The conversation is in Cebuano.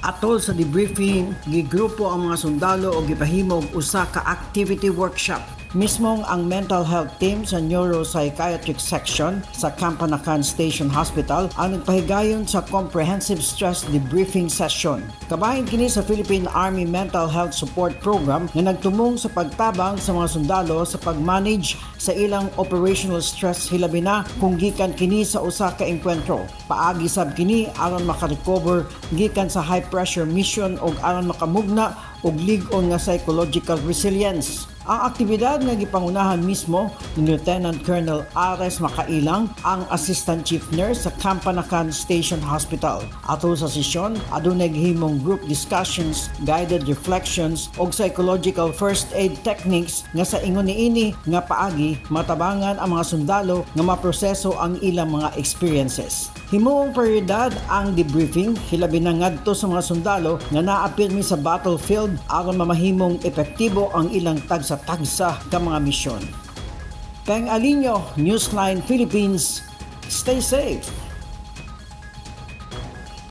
Atol sa debriefing, gigrupo ang mga sundalo og gipahimog usa ka activity workshop. Mismong ang mental health team sa Neuropsychiatric Section sa Camp Panacan Station Hospital ang nagpahigayon sa comprehensive stress debriefing session. Kabahin kini sa Philippine Army Mental Health Support Program nga nagtumong sa pagtabang sa mga sundalo sa pag-manage sa ilang operational stress, hilabi na kung gikan kini sa usa ka engkwentro. Paagi sab kini aron makarecover gikan sa high pressure mission ug aron makamugna og lig-on nga psychological resilience. Ang aktibidad nga gipangunahan mismo ni Lieutenant Colonel Ares Macailang, ang Assistant Chief Nurse sa Camp Panacan Station Hospital. Atol sa sesyon, adunay gihimong group discussions, guided reflections ug psychological first aid techniques nga sa ingon niini nga paagi matabangan ang mga sundalo nga maproseso ang ilang mga experiences. Himuong prioridad ang debriefing, hilabi na ngadto sa mga sundalo nga naa pirmi sa battlefield aron mamahimong epektibo ang ilang tagsa-tagsa ka mga misyon. Peng Alinio, Newsline Philippines. Stay safe.